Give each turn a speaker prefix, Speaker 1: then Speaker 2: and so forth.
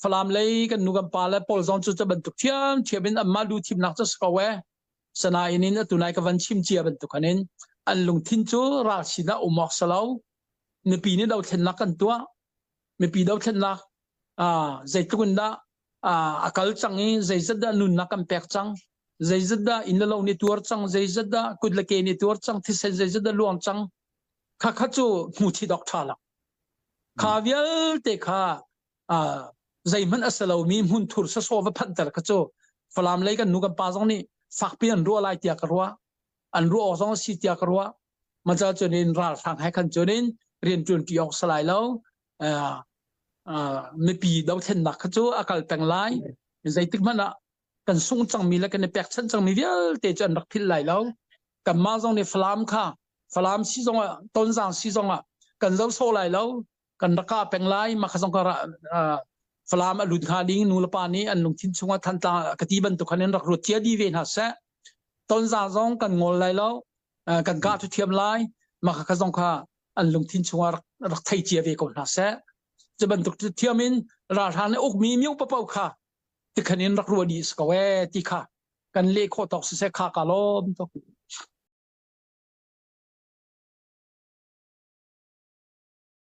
Speaker 1: Falam lei kan nu kan pa le pawl zong cu cu bantuk thiam thiam in anmah lu thimnak cu si ko e. Sanain in atu nai ka van chim cia bantuk in an lungthin cu ral sinah um awk si lo. Mipi nih dothlennak kan tuah. Mipi dothlennak zeitluk in dah a kal cang i zeizat dah nunnak kan pek cang. Zeizat dah inn le lo nih tuar cang, zeizat dah kut le ke nih tuar cang, thisen zeizat dah luang cang. Kha kha cu hmu chit awk ṭha lo. Kha vialte kha zeihmanh a si lomi hmunthur sawsawh va phanhter kha cu Falam lei kan nu kan pa zong nih fakpi an ruah lai tiah ka ruah. An ruah awk zong a si tiah ka ruah. Maca cun in ralhrang he khan cun in rian ṭuanṭi awk si lai lo. Mipi dothlennak kha cu a kal peng lai. Zeitik hmanh ah kan sung cangmi le kan i pekchanh cangmi vialte cu an rak philh lai lo. Kanmah zong nih Falam kha Falam si zongah Tonzang si zongah kan zo sawh lai lo. Kan rak kah peng lai mah kha zong ka Falam a lut hnga ding nu le pa nih an lungthin chungah Thantlang ka ti bantuk khan in rak ruat cia dih ve hna seh. Tonzang zong kan ngol lai lo. Kan kah cu thiam lai. Mah kha zong kha an lungthin chungah rak, rak thei cia ve ko hna seh. Cu bantuk thiam in ralhrang nih ukmi miu papo kha tikhan in rak ruah dih si ko ee ti kha kan leh khawh tawk siseh kha ka lawm tuk.